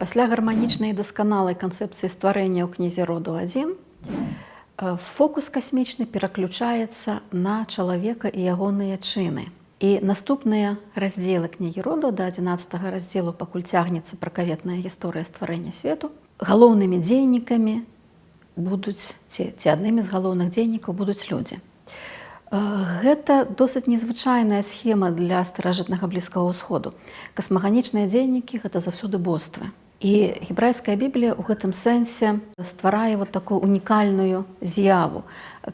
Пасля гарманічнай і дасканалай канцэпцыі стварэння ў Кнізе роду 1 фокус касмічны пераключаецца на чалавека і ягоныя чыны. І наступныя раздзелы Кнігі роду, да 11 раздзелу, пакуль цягнецца пракаветная гісторыя стварэння свету, галоўнымі дзейнікамі будуць ці аднымі з галоўных дзейнікаў будуць людзі. Гэта досыць незвычайная схема для старажытнага Блізкага ўсходу. Касмаганічныя дзейнікі — гэта заўсёды боствы. І гебрайская Біблія ў гэтым сэнсе стварае вот такую унікальную з'яву,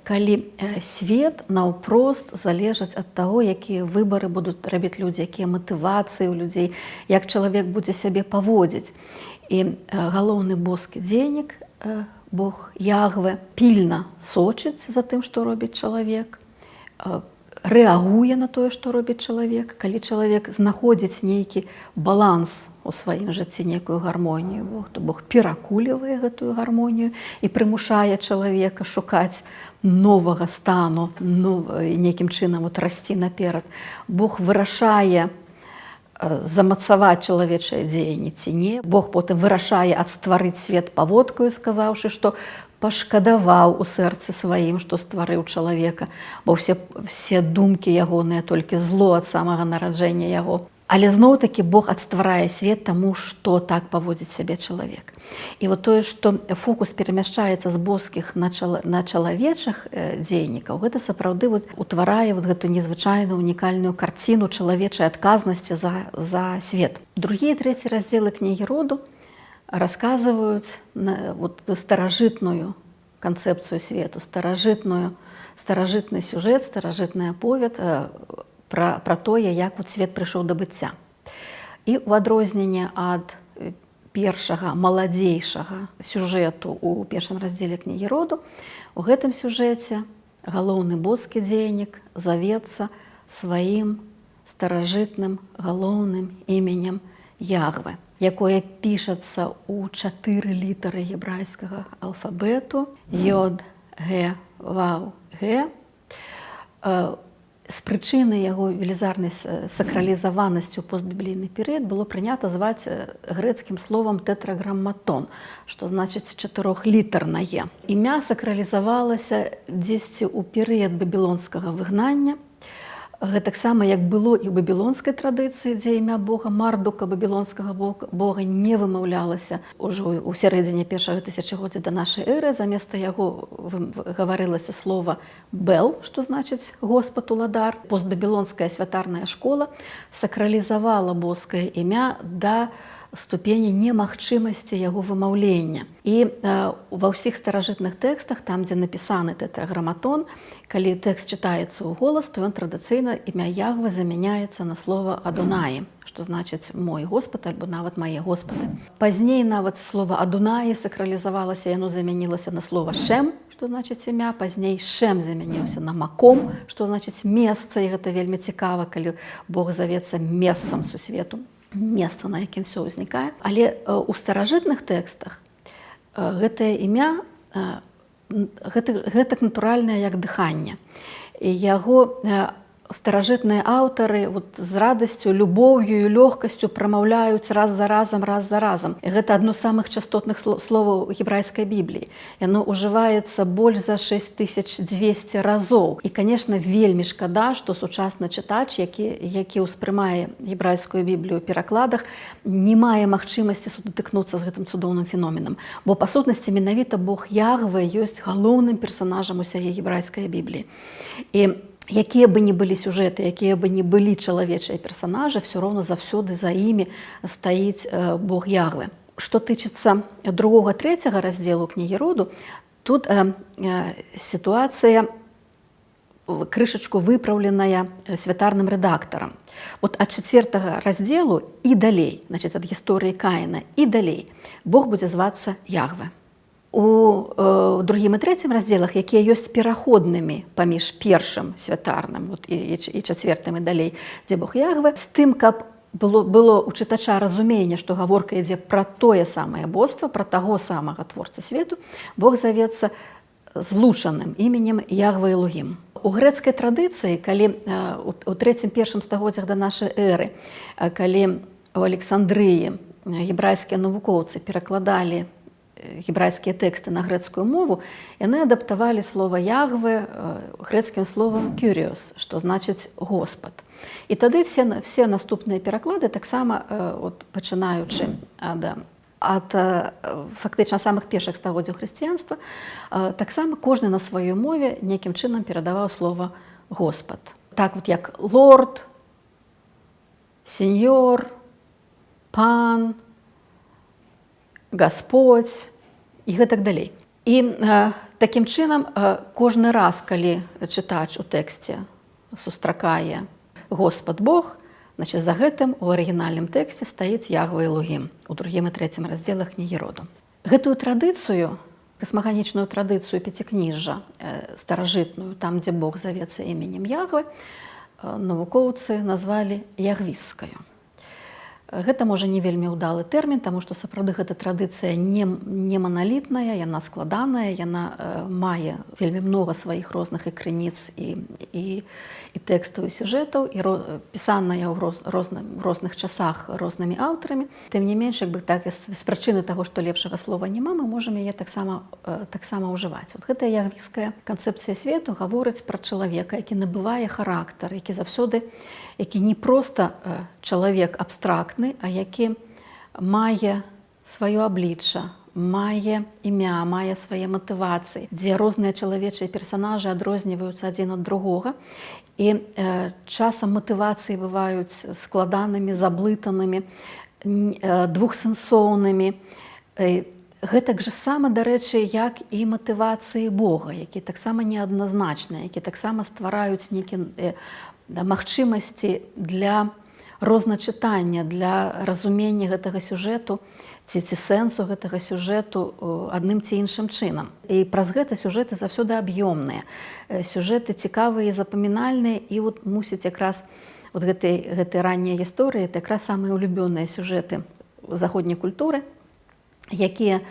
калі свет наўпрост залежыць ад таго, якія выбары будуць рабіць людзі, якія матывацыі ў людзей, як чалавек будзе сябе паводзіць. І галоўны боскі дзейнік, Бог Ягве, пільна сочыць за тым, што робіць чалавек, рэагуе на тое, што робіць чалавек. Калі чалавек знаходзіць нейкі баланс у сваім жыцці, некую гармонію, Бог, то Бог перакулівае гэтую гармонію і прымушае чалавека шукаць новага стану, нейкім чынам вот расці наперад. Бог вырашае замацаваць чалавечае дзеянне ці не. Бог потым вырашае адстварыць свет паводкаю, сказаўшы, што пашкадаваў у сэрцы сваім, што стварыў чалавека, бо все думкі ягоныя толькі зло ад самага нараджэння яго. Але зноў-такі Бог адстварае свет таму, што так паводзіць сябе чалавек. І вот тое, што фокус перамяшчаецца з боскіх на чалавечых дзейнікаў, гэта сапраўды вот утварае вот гэту незвычайную, унікальную карціну чалавечай адказнасці за свет. Другі і трэці раздзелы Кнігі роду расказваюць вот старажытную канцэпцыю свету, старажытны сюжэт, старажытны аповед пра тое, як вот свет прыйшоў да быцця. І ў адрозненне ад першага, маладзейшага сюжэту ў першым раздзеле Кнігі роду, у гэтым сюжэце галоўны боскі дзейнік завецца сваім старажытным галоўным іменем Ягве, якое пішацца ў чатыры літары гебрайскага алфабету: Йод, Г, Вау, Г. З прычыны яго велізарнай сакралізаванасці ў постбіблійны перыяд было прынята зваць грэцкім словам тэтраграматон, што значыць чатырохлітарнае. Імя сакралізавалася дзесьці ў перыяд бабілонскага выгнання. Гэтаксама, як было і ў бабілонскай традыцыі, дзе імя бога Мардука, бабілонскага бога, не вымаўлялася ўжо ў сярэдзіне першага тысячагоддзя да нашай эры, замест яго гаварылася слова Бел, што значыць Господ уладар. Постбабілонская святарная школа сакралізавала боскае імя да ступені немагчымасці яго вымаўлення. І ва ўсіх старажытных тэкстах, там, дзе напісаны тэтраграматон, калі тэкст чытаецца ў голас, то ён традыцыйна, імя Ягвы замяняецца на слова Адонаі, што значыць мой Господ альбо нават мае Госпады. Пазней нават слова Адонаі сакралізавалася, яно замянілася на слова Шэм, што значыць імя, пазней Шэм замяніўся на Маком, што значыць месца, і гэта вельмі цікава, калі Бог завецца месцам сусвету, месца, на якім все ўзнікае. Але у старажытных тэкстах гэтае імя гэтак натуральнае, як дыханне. І яго старажытныя аўтары вот з радасцю, любоўю і лёгкасцю прамаўляюць раз за разам, раз за разам. І гэта адно з самых частотных словаў гебрайскай Бібліі. Яно ўжываецца больш за 6200 разоў. І, конечно, вельмі шкада, што сучасны чытач, які ўспрымае гебрайскую Біблію ў перакладах, не мае магчымасці сутыкнуцца з гэтым цудоўным феноменам. Бо па сутнасці менавіта Бог Ягве ёсць галоўным персанажам усяе гебрайскай Бібліі. І якія бы ні былі сюжэты, якія бы ні былі чалавечыя персанажы, все роўна заўсёды за імі стаіць Бог Ягве. Што тычыцца другога, трэцяга раздзелу Кнігі роду, тут сітуацыя крышачку выпраўленая святарным рэдактарам. Вот ад чацвертага раздзелу і далей, значит, ад гісторыі Каіна і далей, Бог будзе звацца Ягве. У другім і трэцім раздзелах, якія ёсць пераходнымі паміж першым святарным вот, і чацвертым і далей, дзе Бог Ягве, з тым, каб было у чытача разуменне, што гаворка ідзе пра тое самае боства, пра таго самага творца свету, Бог завецца злучаным іменем Ягве Элогім. У грэцкай традыцыі, калі у трэцім, першым стагоддзях да нашай эры, калі у Александрыі гебрайскія навукоўцы перакладалі гебрайскія тэксты на грэцкую мову, яны адаптавалі слова «Ягве» грэцкім словам «кюріос», што значыць «Господ». І тады все наступныя пераклады таксама, от, пачынаючы ад фактычна самых першых стагоддзяў хрысціянства, таксама кожны на сваёй мове нейкім чынам перадаваў слова «Господ». Так вот, як лорд, сеньор, пан, Господь і гэтак далей. І такім чынам кожны раз, калі чытач у тэксце сустракае «Господ Бог», значит, за гэтым у арыгінальным тэксце стаіць Ягве Элогім у другім і трэцім раздзелах Кнігі роду. Гэтую традыцыю, касмаганічную традыцыю пяцікніжжа, старажытную, там, дзе Бог завецца іменем Ягве, навукоўцы назвалі ягвісцкаю. Гэта, можа, не вельмі ўдалы тэрмін, таму што сапраўды гэта традыцыя не маналітная, яна складаная, яна мае вельмі многа сваіх розных і крыніц, і тэкстаў, і сюжэтаў, і пісаная ў розных часах рознымі аўтарамі. Тым не менш, як бы так, з прычыны таго, што лепшага слова няма, мы можам яе таксама ўжываць. Вот гэтая ягвісцкая канцэпцыя свету гаворыць пра чалавека, які набывае характар, які заўсёды, які не проста чалавек абстрактны, а які мае сваё аблічча, мае імя, мае свае матывацыі, дзе розныя чалавечыя персанажы адрозніваюцца адзін ад другога. І часам матывацыі бываюць складанымі, заблытанымі, двухсэнсоўнымі. Гэтак жа сама, дарэчы, як і матывацыі Бога, які таксама неадназначныя, які таксама ствараюць нейкія магчымасці для розначытання, для разумення гэтага сюжэту ці сэнсу гэтага сюжэту адным ці іншым чынам. І праз гэта сюжэты заўсёды аб'ёмныя. Сюжэты цікавыя і запамінальныя, і вот мусіць якраз вот гэтай раннія гісторыі — это якраз самыя ўлюбёныя сюжэты заходняй культуры, якія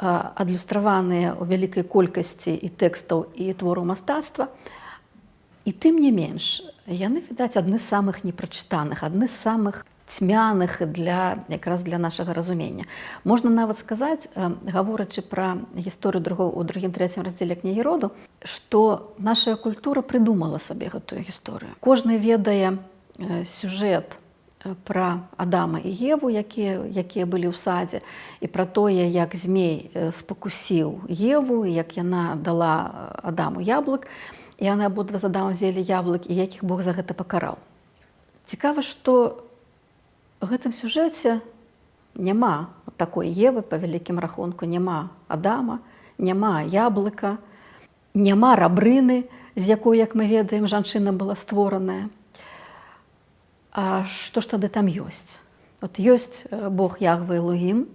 адлюстраваныя ў вялікай колькасці і тэкстаў, і твораў мастацтва. І тым не менш, яны, відаць, адны з самых непрачытаных, адны з самых цьмяных якраз для нашага разумення. Можна нават сказаць, гаворачы пра гісторыю у другім, трэцім раздзеле Кнігі роду, што наша культура прыдумала сабе гэтую гісторыю. Кожны ведае сюжэт пра Адама і Еву, якія былі ў садзе, і пра тое, як змей спакусіў Еву, як яна дала Адаму яблык, і яны абодва з Адамам з'елі яблык, і як іх Бог за гэта пакараў. Цікава, што у гэтым сюжэце няма такой Евы, па вялікім рахунку, няма Адама, няма яблыка, няма рабрыны, з якой, як мы ведаем, жанчына была створаная. А што ж тады там ёсць? От ёсць Бог Ягве Элогім,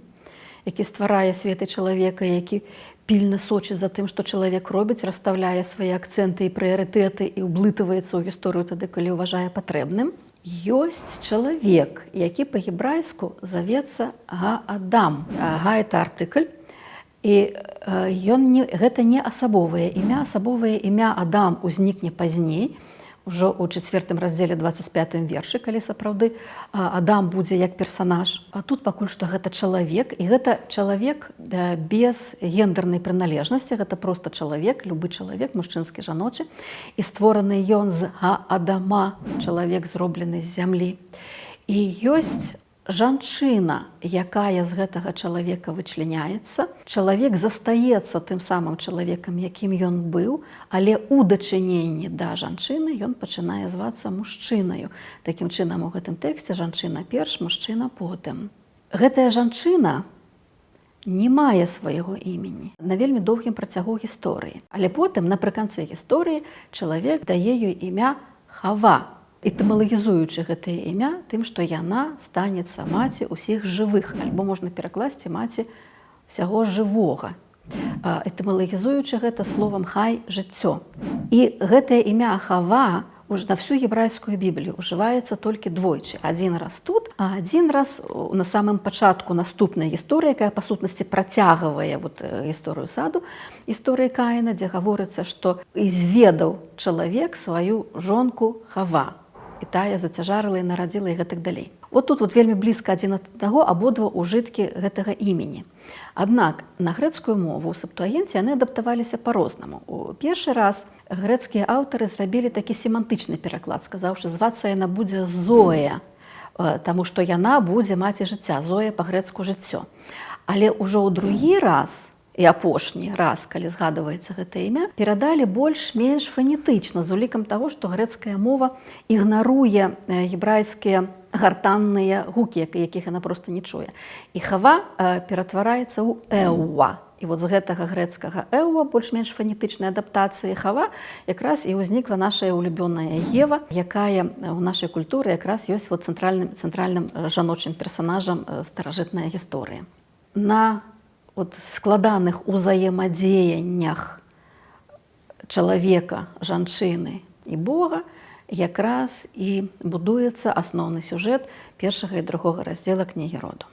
які стварае свет і чалавека, які пільна сочыць за тым, што чалавек робіць, расстаўляе свае акцэнты і прыярытэты і ўблытваецца ў гісторыю тады, калі ўважае патрэбным. Ёсць чалавек, які па-гебрайску завецца Га-Адам. Га — это артыкль. І ён не, гэта не асабовае імя, асабовае імя Адам узнікне пазней, ўжо ў чацвёртым раздзеле 25 вершы, калі сапраўды Адам будзе як персанаж. А тут пакуль што гэта чалавек, і гэта чалавек без гендернай прыналежнасці, гэта проста чалавек, любы чалавек, мужчынскі, жаночы, і створаны ён з Га-Адама, чалавек, зроблены з зямлі. І ёсць жанчына, якая з гэтага чалавека вычленяецца. Чалавек застаецца тым самым чалавекам, якім ён быў, але ў дачыненні да жанчыны ён пачынае звацца мужчынаю. Такім чынам, у гэтым тэксце жанчына перш, мужчына потым. Гэтая жанчына не мае свайго імені на вельмі доўгім працягу гісторыі. Але потым, напрыканцы гісторыі, чалавек дае ёй імя Хава, этымалагізуючы гэтае імя тым, што яна станецца маці ўсіх жывых, альбо можна перакласці маці всяго жывога, этымалагізуючы гэта словам «хай», жыццё. І гэтае імя Хава уж на всю гебрайскую Біблію ўжываецца толькі двойчы. Адзін раз тут, а адзін раз на самым пачатку наступнай гісторыі, якая па сутнасці працягвае вот гісторыю саду, гісторыі Каіна, дзе гаворыцца, што ізведаў чалавек сваю жонку Хава, і тая зацяжарыла і нарадзіла, і гэтак далей. Вот тут вот вельмі блізка адзін ад аднаго абодва ўжыткі гэтага імені. Аднак на грэцкую мову ў Септуагінце яны адаптаваліся па-рознаму. У першы раз грэцкія аўтары зрабілі такі семантычны пераклад, сказаўшы: звацца яна будзе Зоя, таму што яна будзе маці жыцця, Зоя па-грэцку жыццё. Але ўжо ў другі раз і апошні раз, калі згадваецца гэта імя, перадалі больш-менш фанетычна з улікам таго, што грэцкая мова ігнаруе гебрайскія гартанныя гукі, якіх яна проста не чуе. І Хава ператвараецца ў Эуа. І вот з гэтага грэцкага Эуа, больш-менш фанетычнай адаптацыі Хава, якраз і ўзнікла наша улюбёная Ева, якая ў нашай культуры якраз ёсць вот цэнтральным жаночым персанажам старажытнай гісторыі. На вот складаных узаемадзеяннях чалавека, жанчыны і Бога якраз і будуецца асноўны сюжэт першага і другога раздзела Кнігі роду.